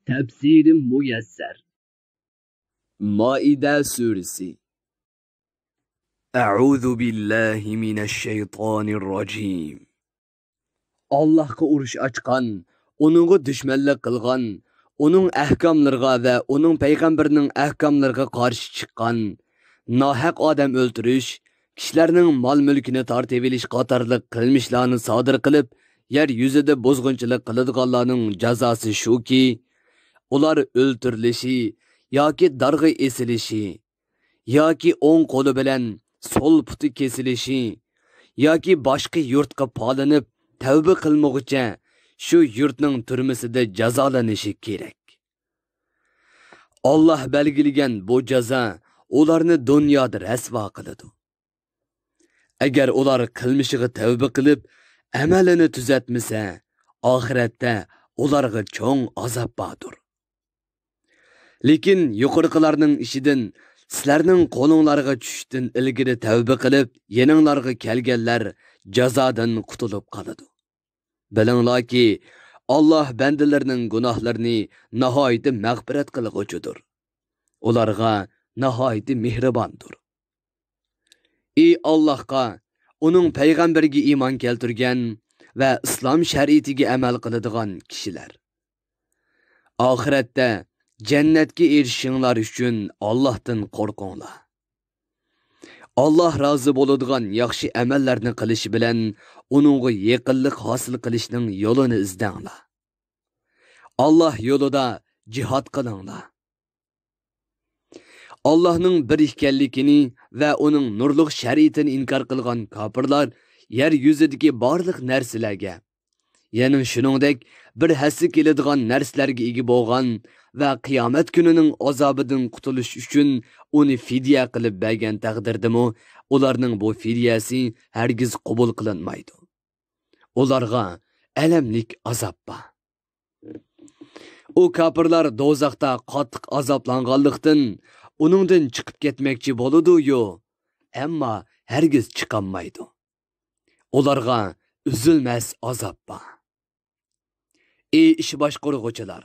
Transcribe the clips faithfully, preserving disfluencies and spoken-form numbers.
تەپسىرى مۇيەسسەر. مائىدە سۈرىسى. أعوذ بالله من الشيطان الرجيم. ئاللاھقا ئۇرۇش ئاچقان، ئۇنىڭغا دۈشمەنلىك قىلغان، ئۇنىڭ ئەھكاملىرىغا ۋە ئۇنىڭ پەيغەمبىرىنىڭ ئەھكاملىرىغا قارشى چىققان، ناھەق ئادەم ئۆلتۈرۈش، كىشىلەرنىڭ مال-مۈلكىنى تارتىۋېلىش قاتارلىق قىلمىشلارنى سادىر قىلىپ، يەر يۈزىدە بۇزغۇنچىلىق قىلىدىغانلارنىڭ جازاسى شۇكى، ئۇلار ئۆلتۈرۈلۈشى ياكى دارغا ئېسىلىشى، ياكى ئوڭ قولى بىلەن سول پۇتى كېسىلىشى، ياكى باشقا يۇرتقا پالىنىپ، تەۋبە قىلمىغۇچە شۇ يۇرتنىڭ تۈرمىسىدە جازالىنىشى كېرەك. ئاللاھ بەلگىلىگەن بۇ جازا ئۇلارنى دۇنيادا رەسۋا قىلىدۇ. ئەگەر ئۇلار قىلمىشىغا تەۋبە قىلىپ، ئەمەلىنى تۈزەتمىسە، ئاخىرەتتە ئۇلارغا چوڭ ئازاب باردۇر. لېكىن يۇقىرىقىلارنىڭ ئىچىدىن سىلەرنىڭ قولۇڭلارغا چۈشۈشتىن ئىلگىرى تەۋبە قىلىپ، يېنىڭلارغا كەلگەنلەر جازادىن قۇتۇلۇپ قالىدۇ. بىلىڭلاركى، ئاللاھ بەندىلىرىنىڭ گۇناھلىرىنى ناھايىتى مەغپىرەت قىلغۇچىدۇر. ئۇلارغا ناھايىتى مېھرىباندۇر. ئى ئاللاھقا، ئۇنىڭ پەيغەمبىرىگە ئىمان كەلتۈرگەن ۋە ئىسلام شەرىئىتىگە ئەمەل قىلىدىغان كىشىلەر! ئاخىرەتتە جەننەتكە ئېرىشىشىڭلار ئۈچۈن ئاللاھتىن قورقۇڭلار. ئاللاھ رازى بولىدىغان ياخشى ئەمەللەرنى قىلىش بىلەن ئۇنىڭغا يېقىنلىق ھاسىل قىلىشنىڭ يولىنى ئىزدەڭلار. ئاللاھ يولىدا جىھاد قىلىڭلار. ئاللاھنىڭ بىر ئىكەنلىكىنى ۋە ئۇنىڭ نۇرلۇق شەرىئىتىنى ئىنكار قىلغان كاپىرلار يەر يۈزىدىكى بارلىق نەرسىلەرگە، يەنى شۇنىڭدەك بىر ھەسسە كېلىدىغان نەرسىلەرگە ئىگە بولغان ۋە قىيامەت كۈنىنىڭ ئازابىدىن قۇتۇلۇش ئۈچۈن ئۇنى فىدىيە قىلىپ بەرگەن تەقدىردىمۇ، ئۇلارنىڭ بۇ فىدىيەسى ھەرگىز قوبۇل قىلىنمايدۇ. ئۇلارغا ئەلەملىك ئازاب بار. ئۇ كاپىرلار دوزاختا قاتتىق ئازابلانغانلىقتىن، ئۇنىڭدىن چىقىپ كەتمەكچى بولىدۇ-يۇ، ئەمما ھەرگىز چىقالمايدۇ. ئۇلارغا ئۈزۈلمەس ئازاب بار. ئى ئىش باشقۇرغۇچىلار!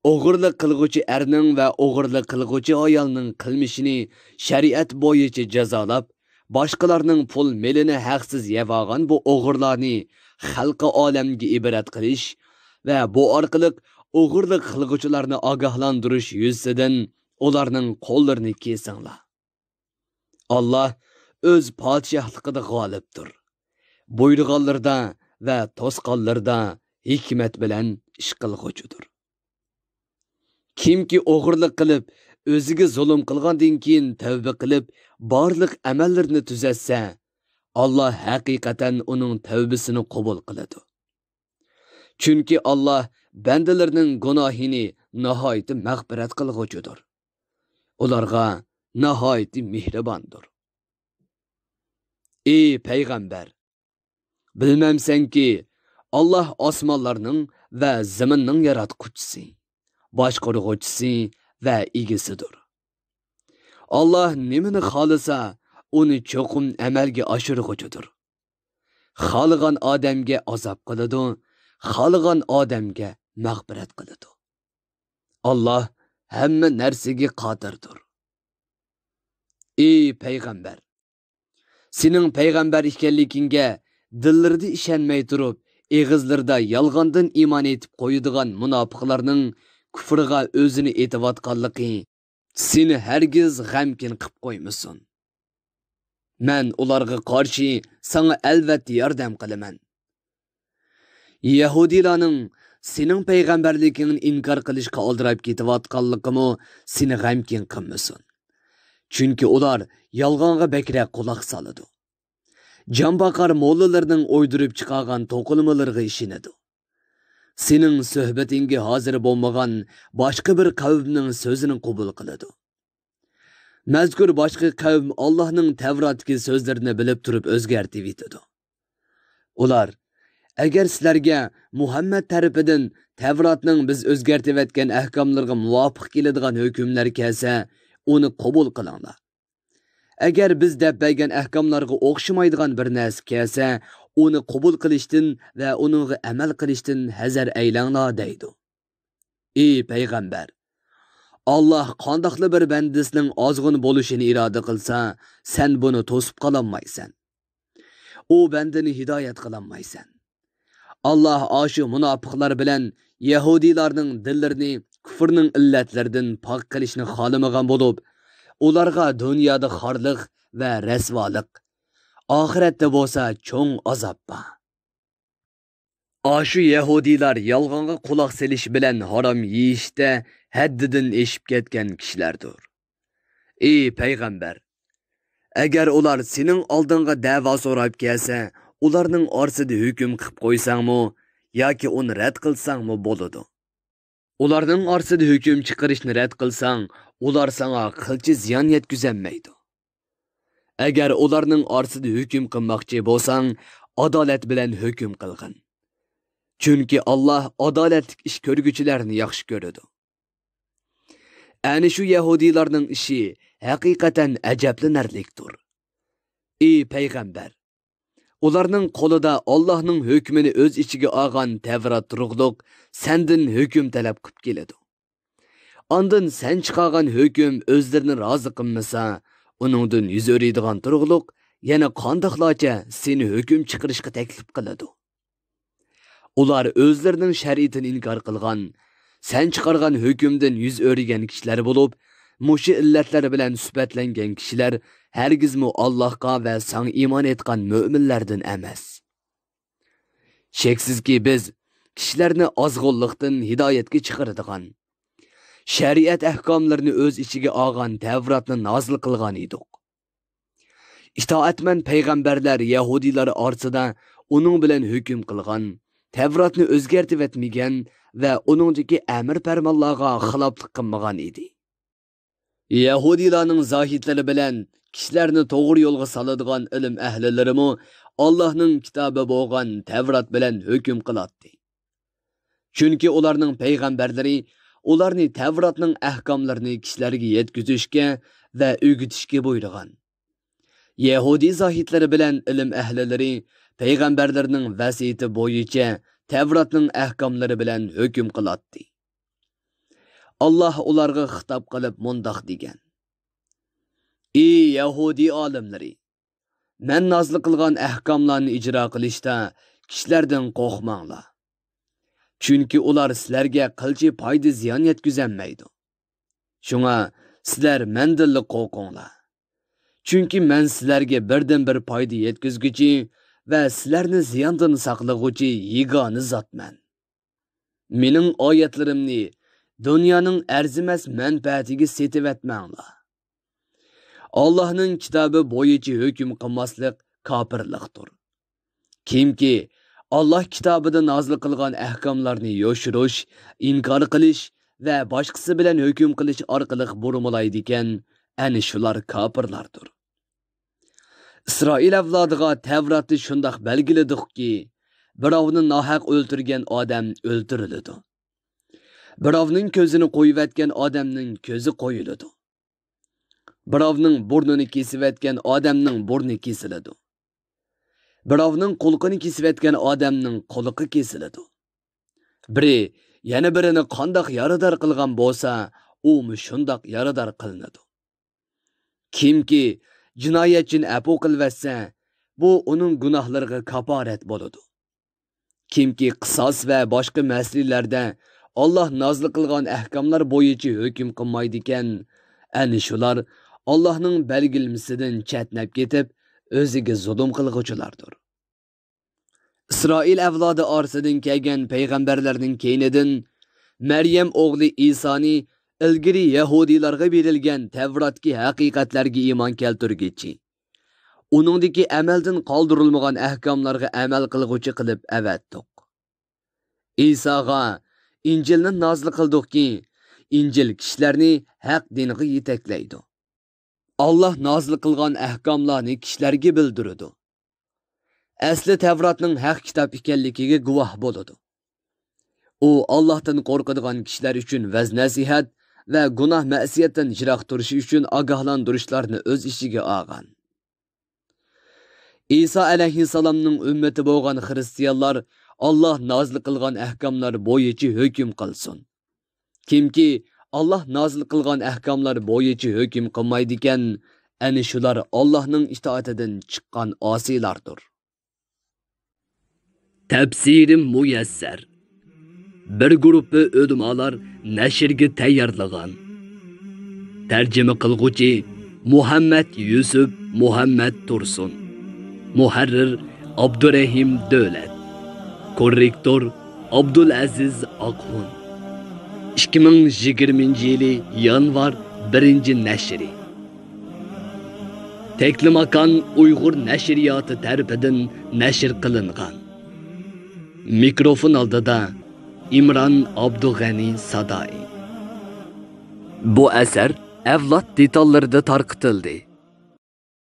ئوغرىلىق قىلغۇچى ئەرنىڭ ۋە ئوغرىلىق قىلغۇچى ئايالنىڭ قىلمىشىنى شەرىئەت بويىچە جازالاپ، باشقىلارنىڭ پۇل-مېلىنى ھەقسىز يەۋالغان بۇ ئوغرىلارنى خەلقى ئالەمگە ئىبرەت قىلىش ۋە بۇ ئارقىلىق ئوغرىلىق قىلغۇچىلارنى ئاگاھلاندۇرۇش يۈزىسىدىن ئۇلارنىڭ قوللىرىنى كېسىڭلار. ئاللاھ ئۆز پادىشاھلىقىدا غالىبتۇر. بۇيرۇغانلىرىدا ۋە توسقانلىرىدا ھېكمەت بىلەن ئىش قىلغۇچىدۇر. كىمكى ئوغرىلىق قىلىپ، ئۆزىگە زۇلۇم قىلغاندىن كېيىن تەۋبە قىلىپ، بارلىق ئەمەللىرىنى تۈزەتسە، ئاللاھ ھەقىقەتەن ئۇنىڭ تەۋبىسىنى قوبۇل قىلىدۇ. چۈنكى ئاللاھ بەندىلىرىنىڭ گۇناھىنى ناھايىتى مەغپىرەت قىلغۇچىدۇر. ئۇلارغا ناھايىتى مېھرىباندۇر. ئى پەيغەمبەر! بىلمەمسەنكى، ئاللاھ ئاسمانلارنىڭ ۋە زېمىننىڭ ياراتقۇچىسى، باشقۇرغۇچىسى ۋە ئىگىسىدۇر. ئاللاھ نېمىنى خالىسا، ئۇنى چوقۇم ئەمەلگە ئاشۇرغۇچىدۇر. خالىغان ئادەمگە ئازاب قىلىدۇ، خالىغان ئادەمگە مەغپىرەت قىلىدۇ. ئاللاھ ھەممە نەرسىگە قادىردۇر. ئى پەيغەمبەر! سېنىڭ پەيغەمبەر ئىكەنلىكىڭگە دىللىرىدا ئىشەنمەي تۇرۇپ، ئېغىزلىرىدا يالغاندىن ئىمان ئېيتىپ قويىدىغان مۇناپىقلارنىڭ كۇفرىغا ئۆزىنى ئېتىۋاتقانلىقى سېنى ھەرگىز غەمكىن قىپ قويمىسۇن. مەن ئۇلارغا قارشى ساڭا ئەلۋەتتە ياردەم قىلىمەن. يەھۇدىيلارنىڭ سېنىڭ پەيغەمبەرلىكىڭنى ئىنكار قىلىشقا ئالدىراپ كېتىۋاتقانلىقىمۇ سېنى غەمكىن قىلمىسۇن. چۈنكى ئۇلار يالغانغا بەكرەك قۇلاق سالىدۇ. جانباقار موللىلىرىنىڭ ئويدۇرۇپ چىقارغان توقۇلمىلىرىغا ئىشىنىدۇ. سېنىڭ سۆھبىتىڭگە ھازىر بولمىغان باشقا بىر قەۋمنىڭ سۆزىنى قوبۇل قىلىدۇ. مەزكۇر باشقا قەۋم ئاللاھنىڭ تەۋراتتىكى سۆزلىرىنى بىلىپ تۇرۇپ ئۆزگەرتىۋېتىدۇ. ئۇلار، ئەگەر سىلەرگە مۇھەممەد تەرىپىدىن تەۋراتنىڭ بىز ئۆزگەرتىۋەتكەن ئەھكاملىرىغا مۇۋاپىق كېلىدىغان ھۆكۈملەر كەلسە، ئۇنى قوبۇل قىلىڭلار. ئەگەر بىز دەپ بەرگەن ئەھكاملارغا ئوخشىمايدىغان بىر نەرسە كەلسە، ئۇنى قوبۇل قىلىشتىن ۋە ئۇنىڭغا ئەمەل قىلىشتىن ھەزەر ئەيلەڭلار، دەيدۇ. ئى پەيغەمبەر! ئاللاھ قانداقلا بىر بەندىسىنىڭ ئازغۇن بولۇشىنى ئىرادە قىلسا، سەن بۇنى توسۇپ قالالمايسەن. ئۇ بەندىنى ھىدايەت قىلالمايسەن. ئاللاھ ئاشۇ مۇناپىقلار بىلەن يەھۇدىيلارنىڭ دىللىرىنى كۇفرنىڭ ئىللەتلىرىدىن پاك قىلىشنى خالىمىغان بولۇپ، ئۇلارغا دۇنيادا خارلىق ۋە رەسۋالىق، ئاخىرەتتە بولسا چوڭ ئازاب بار. ئاشۇ يەھۇدىيلار يالغانغا قۇلاق سېلىش بىلەن ھارام يېيىشتە ھەددىدىن ئېشىپ كەتكەن كىشىلەردۇر. ئى پەيغەمبەر! ئەگەر ئۇلار سېنىڭ ئالدىڭغا دەۋا سوراپ كەلسە، ئۇلارنىڭ ئارىسىدا ھۆكۈم قىلىپ قويساڭمۇ ياكى ئۇنى رەت قىلساڭمۇ بولىدۇ. ئۇلارنىڭ ئارىسىدا ھۆكۈم چىقىرىشنى رەت قىلساڭ، ئۇلار ساڭا قىلچە زىيان يەتكۈزەلمەيدۇ. ئەگەر ئۇلارنىڭ ئارىسىدا ھۆكۈم قىلماقچى بولساڭ، ئادالەت بىلەن ھۆكۈم قىلغىن. چۈنكى ئاللاھ ئادالەتلىك ئىش كۆرگۈچىلەرنى ياخشى كۆرىدۇ. ئەنە شۇ يەھۇدىيلارنىڭ ئىشى ھەقىقەتەن ئەجەبلىنەرلىكتۇر. ئى پەيغەمبەر! ئۇلارنىڭ قولىدا ئاللاھنىڭ ھۆكمىنى ئۆز ئىچىگە ئالغان تەۋرات تۇرۇقلۇق سەندىن ھۆكۈم تەلەپ قىلىپ كېلىدۇ. ئاندىن سەن چىقارغان ھۆكۈم ئۆزلىرىنى رازى قىلمىسا، ئۇنىڭدىن يۈز ئۆرۈيدىغان تۇرۇقلۇق يەنە قانداقلارچە سېنى ھۆكۈم چىقىرىشقا تەكلىپ قىلىدۇ؟ ئۇلار ئۆزلىرىنىڭ شەرىئىتىنى ئىنكار قىلغان، سەن چىقارغان ھۆكۈمدىن يۈز ئۆرۈگەن كىشىلەر بولۇپ، مۇشۇ ئىللەتلەر بىلەن سۈپەتلەنگەن كىشىلەر ھەرگىزمۇ ئاللاھقا ۋە ساڭا ئىمان ئېيتقان مۆمىنلەردىن ئەمەس. شەكسىزكى، بىز كىشىلەرنى ئازغۇنلۇقتىن ھىدايەتكە چىقىرىدىغان، شەرىئەت ئەھكاملىرىنى ئۆز ئىچىگە ئالغان تەۋراتنى نازىل قىلغان ئىدۇق. ئىتائەتمەن پەيغەمبەرلەر يەھۇدىيلار ئارىسىدا ئۇنىڭ بىلەن ھۆكۈم قىلغان، تەۋراتنى ئۆزگەرتىۋەتمىگەن ۋە ئۇنىڭدىكى ئەمىر پەرمانلارغا خىلاپلىق قىلمىغان ئىدى. يەھۇدىيلارنىڭ زاھىدلىرى بىلەن كىشىلەرنى توغرا يولغا سالىدىغان ئىلىم ئەھلىلىرىمۇ ئاللاھنىڭ كىتابى بولغان تەۋرات بىلەن ھۆكۈم قىلاتتى. چۈنكى ئۇلارنىڭ پەيغەمبەرلىرى ئۇلارنى تەۋراتنىڭ ئەھكاملىرىنى كىشىلەرگە يەتكۈزۈشكە ۋە ئۆگىتىشكە بۇيرۇغان. يەھۇدىي زاھىدلىرى بىلەن ئىلىم ئەھلىلىرى پەيغەمبەرلىرىنىڭ ۋەسىيىتى بويىچە تەۋراتنىڭ ئەھكاملىرى بىلەن ھۆكۈم قىلاتتى. ئاللاھ ئۇلارغا خىتاب قىلىپ مۇنداق دېگەن: ئى يەھۇدىي ئالىملىرى! مەن نازىل قىلغان ئەھكاملارنى ئىجرا قىلىشتا كىشىلەردىن قورقماڭلار. چۈنكى ئۇلار سىلەرگە قىلچە پايدا-زىيان يەتكۈزەلمەيدۇ. شۇڭا سىلەر مەندىنلا قورقۇڭلار. چۈنكى مەن سىلەرگە بىردىنبىر پايدا يەتكۈزگۈچى ۋە سىلەرنى زىياندىن ساقلىغۇچى يېگانە زاتمەن. مېنىڭ ئايەتلىرىمنى دۇنيانىڭ ئەرزىمەس مەنپەئەتىگە سېتىۋەتمەڭلار. ئاللاھنىڭ كىتابى بويىچە ھۆكۈم قىلماسلىق كاپىرلىقتۇر. كىمكى ئاللاھ كىتابىدا نازىل قىلغان ئەھكاملارنى يوشۇرۇش، ئىنكار قىلىش ۋە باشقىسى بىلەن ھۆكۈم قىلىش ئارقىلىق بۇرمىلايدىكەن، ئەنە شۇلار كاپىرلاردۇر. ئىسرائىل ئەۋلادىغا تەۋراتتا شۇنداق بەلگىلىدۇقكى، بىراۋنى ناھەق ئۆلتۈرگەن ئادەم ئۆلتۈرۈلىدۇ. بىراۋنىڭ كۆزىنى قويۇۋەتكەن ئادەمنىڭ كۆزى قويۇلىدۇ. بىراۋنىڭ بۇرنىنى كېسىۋەتكەن ئادەمنىڭ بۇرنى كېسىلىدۇ. بىراۋنىڭ قۇلىقىنى كېسىۋەتكەن ئادەمنىڭ قۇلىقى كېسىلىدۇ. بىرى يەنە بىرىنى قانداق يارىدار قىلغان بولسا، ئۇمۇ شۇنداق يارىدار قىلىنىدۇ. كىمكى جىنايەتچىنى ئەپۇ قىلىۋەتسە، بۇ ئۇنىڭ گۇناھلىرىغا كاپارەت بولىدۇ. كىمكى قىساس ۋە باشقا مەسىلىلەردە ئاللاھ نازىل قىلغان ئەھكاملار بويىچە ھۆكۈم قىلمايدىكەن، ئەنە شۇلار ئاللاھنىڭ بەلگىلىمىسىدىن چەتنەپ كېتىپ، ئۆزىگە زۇلۇم قىلغۇچىلاردۇر. ئىسرائىل ئەۋلادى ئارىسىدىن كەلگەن پەيغەمبەرلەرنىڭ كەينىدىن مەريەم ئوغلى ئىسانى ئىلگىرى يەھۇدىيلارغا بېرىلگەن تەۋراتتىكى ھەقىقەتلەرگە ئىمان كەلتۈرگۈچى، ئۇنىڭدىكى ئەمەلدىن قالدۇرۇلمىغان ئەھكاملارغا ئەمەل قىلغۇچى قىلىپ ئەۋەتتۇق. ئىساغا ئىنجىلنى نازىل قىلدۇقكى، ئىنجىل كىشىلەرنى ھەق دىنغا يېتەكلەيدۇ. ئاللاھ نازىل قىلغان ئەھكاملارنى كىشىلەرگە بىلدۈرىدۇ. ئەسلى تەۋراتنىڭ ھەق كىتاب ئىكەنلىكىگە گۇۋاھ بولىدۇ. ئۇ ئاللاھتىن قورقىدىغان كىشىلەر ئۈچۈن ۋەز-نەسىھەت ۋە گۇناھ-مەسىيەتتىن يىراق تۇرۇشى ئۈچۈن ئاگاھلاندۇرۇشلارنى ئۆز ئىچىگە ئالغان. ئىسا ئەلەيھىسسالامنىڭ ئۈممىتى بولغان خىرىستىيانلار ئاللاھ نازىل قىلغان ئەھكاملار بويىچە ھۆكۈم قىلسۇن. كىمكى ئاللاھ نازىل قىلغان ئەھكاملار بويىچە ھۆكۈم قىلمايدىكەن، ئەنە شۇلار ئاللاھنىڭ ئىتائىتىدىن چىققان ئاسىيلاردۇر. تەپسىرى مۇيەسسەر. بىر گۇرۇپپا ئۆلىمالار نەشرگە تەييارلىغان. تەرجىمە قىلغۇچى مۇھەممەد يۈسۈپ مۇھەممەد تۇرسۇن. مۇھەررىر ئابدۇرېھىم دۆلەت. كوررېكتور ئابدۇلئەزىز ئاقخۇن. ئىككى مىڭ يىگىرمىنچى يىلى يانۋار بىرىنچى نەشرى. تەكلىماكان ئۇيغۇر نەشرىياتى تەرىپىدىن نەشر قىلىنغان. مىكروفون ئالدىدا ئىمران ئابدۇغەنى سادائى. بۇ ئەسەر ئەۋلاد دېتاللىرىدا تارقىتىلدى.